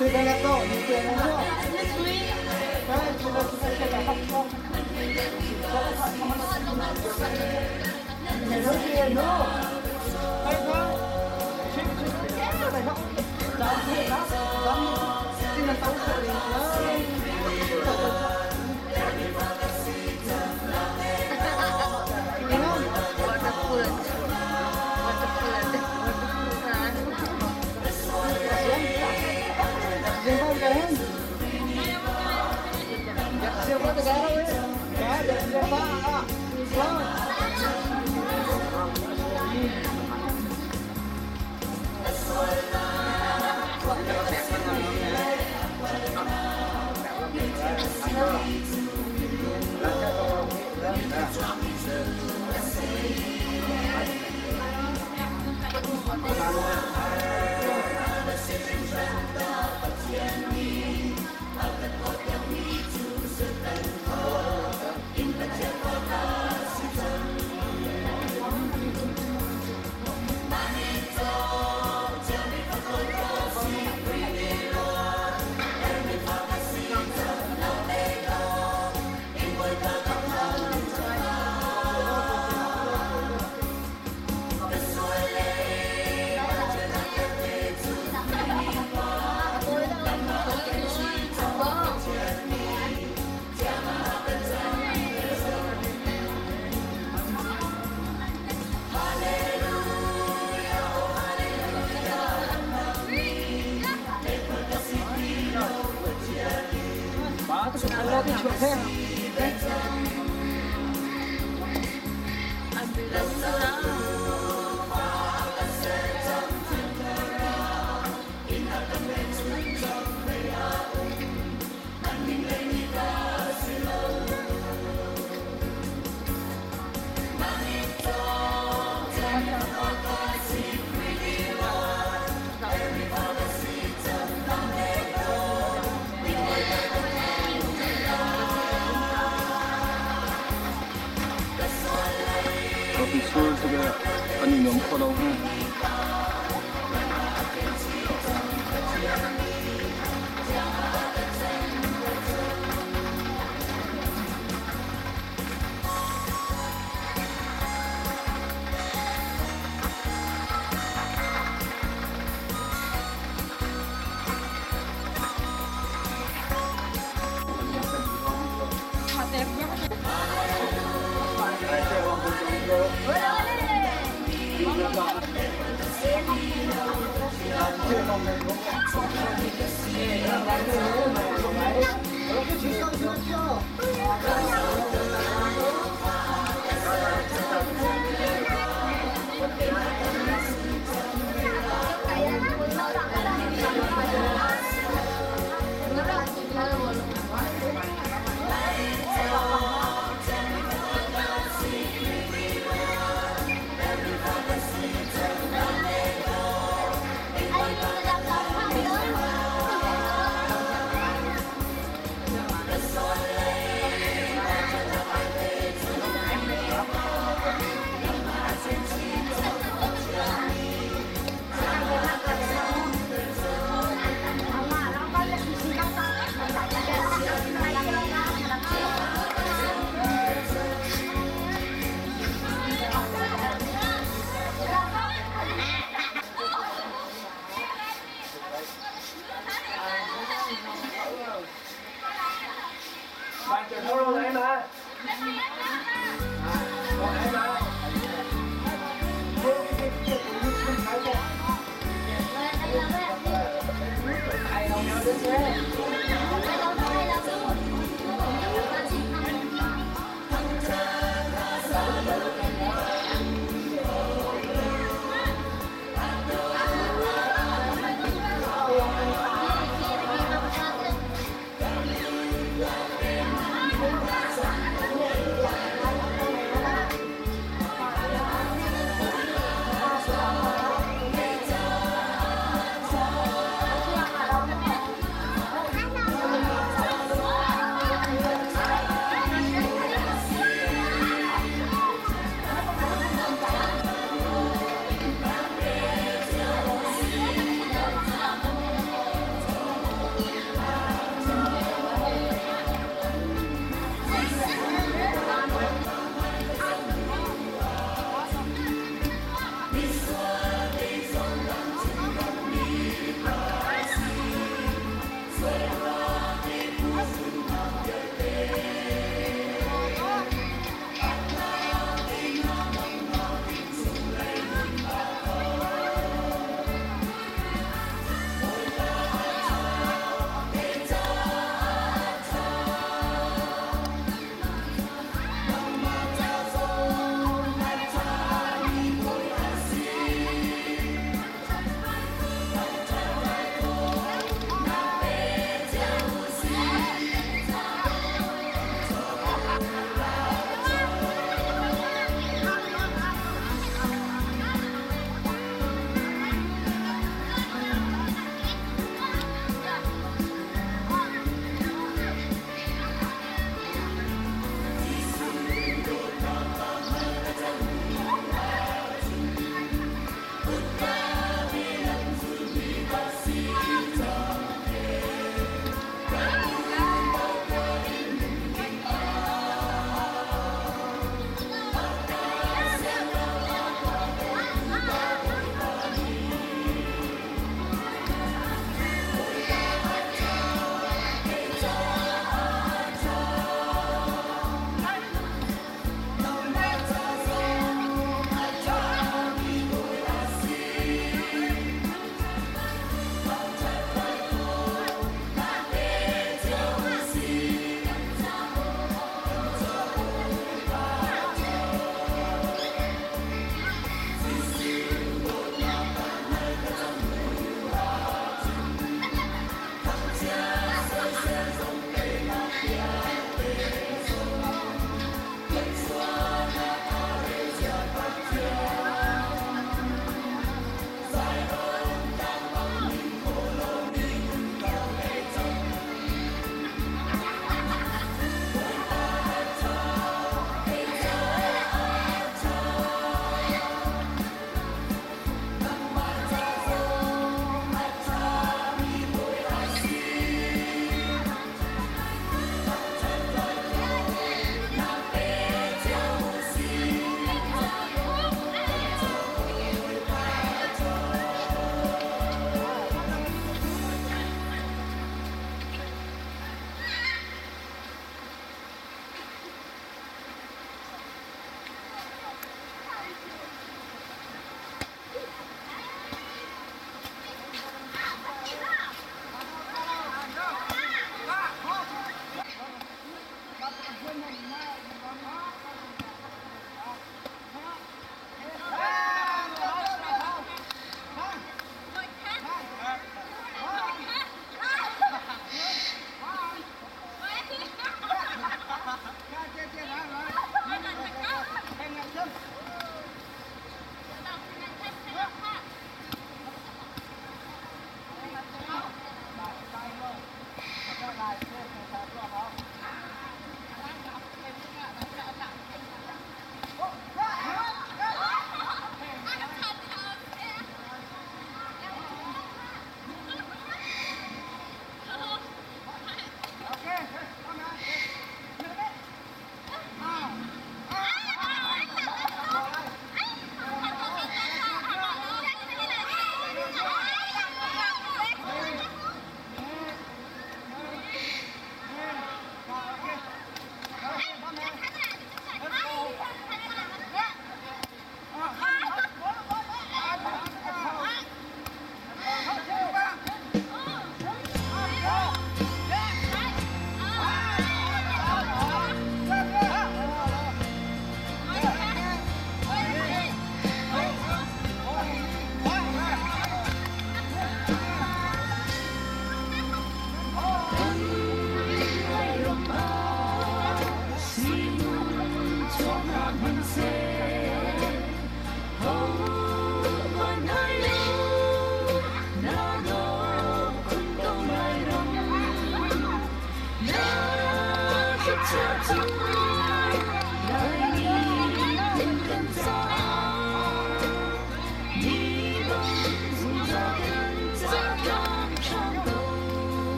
Sur tuk an i nuam kho lo hnga.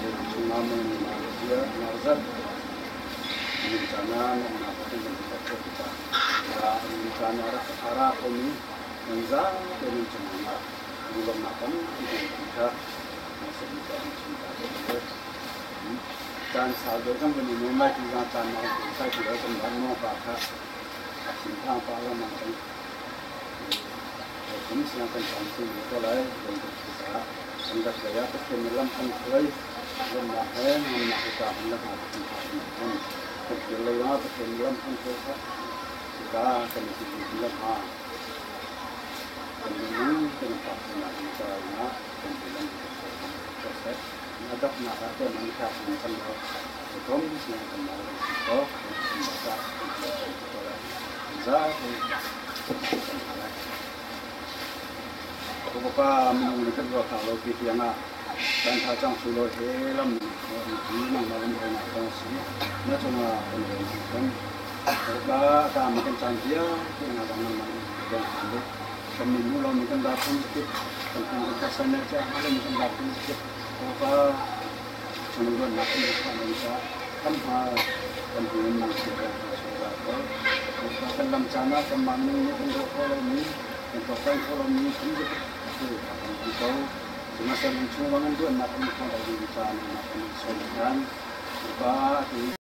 Chungah zat caan ah nuamhnak kan kan pek khawh tikah caan a ra khomi nan zapi nan cungah lunglawmhnak tampi kan ti kha chim ta ko. Caan sau deuh kan van i nuam lai ti zong caan na kan sai ti lo kan van no pa kha a thinphang pa lengmang cang. Kum siang kan caan si ko lai caah kan rat lei ah Pathian nih lam kan hruai lawmhnak he ngamnak he ca kan la hna kan kan kan kir lei ah Pathian nih lam kan hruai kha cuka kan i ti la hna kan minung kan pak nak ding caah kan ti lam kan seh a doknak ah tuan an kha kan kan lo tom siang kan lo ko kan ba ta kan ko la za kan lai. Bapa minung nih kan ruah hna lo ti tiang ah kan tha cang su lo he lam hi nangmah lam hruainak thawng a si. Na cungah kan rian kan. Bapa ta mi kan caan vialte na dang nangmah rian kan dih. Kan min mu lo mi kan da phun kip kan pu kan pasal ne cha ha mi kan da phun kip. Bapa chung ruannak kan kha nan cha kan hma kan hu nang si kan su ra ko. Kan lam caan ah kanmah ning nih kan ruah khawh lomi kan tuaktan khawh lomi kan kan ti ko. Sihmanhsehlaw chung bangin duannak kan khawh lo ding caan ah kan sawm ṭhan. Pa ti.